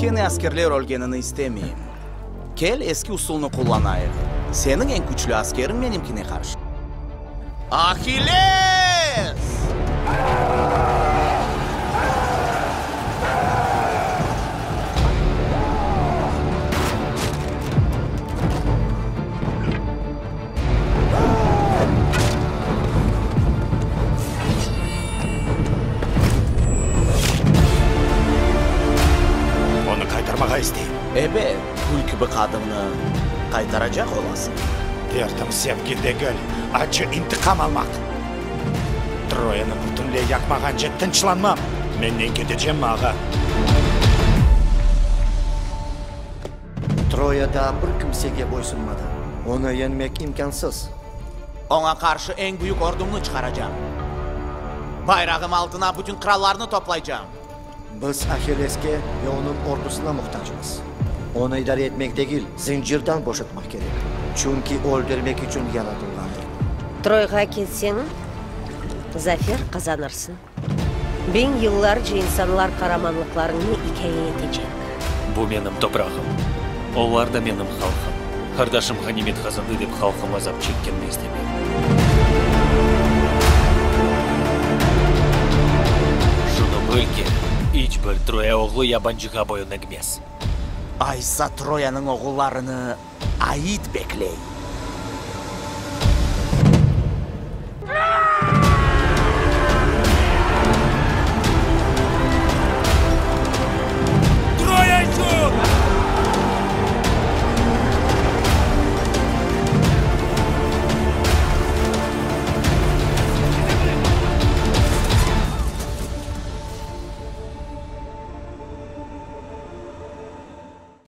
Kene askerler ölgenini istemeyim. Kel, eski usulnı qullanayıq. Seniñ eñ küçlü askeriñ menimkine qarşı. Ahilles! Onı qaytarmağa isteyim. Ebet, gül kibi qadınnı qaytaracaq olasıñ. Dertim sevgi degil, acı intiqam almaq. Troyanı bütünley yaqmağance tınçlanmam. Mennen ketecemmi, ağa? Troya daa bir kimsege boysunmadı. Onı yeñmek imkânsız. Oña qarşı eñ büyük ordumnı çıqaracam. Bayrağım altına bütün qırallarnı toplaycam. Biz Ahilleske ve onıñ ordusına muhtacmız. Onı idare etmek degil, zıncırdan boşatmaq kerek, çünki öldürmek içün yaratılğandır. Troyğa ketseñ, zafer qazanırsıñ. Biñ yıllarca insanlar qaramanlıqlarıñnı ikâye etecek. Bu menim toprağım. Olar da menim halqım. Qardaşım ğanimet qazandı dep halqım azap çekkenini istemeyim. Şunı bil ki, iç bir Troya oğlu yabancığa boyun egmez. Aysa Troyanıñ oğullarını Aid bekley.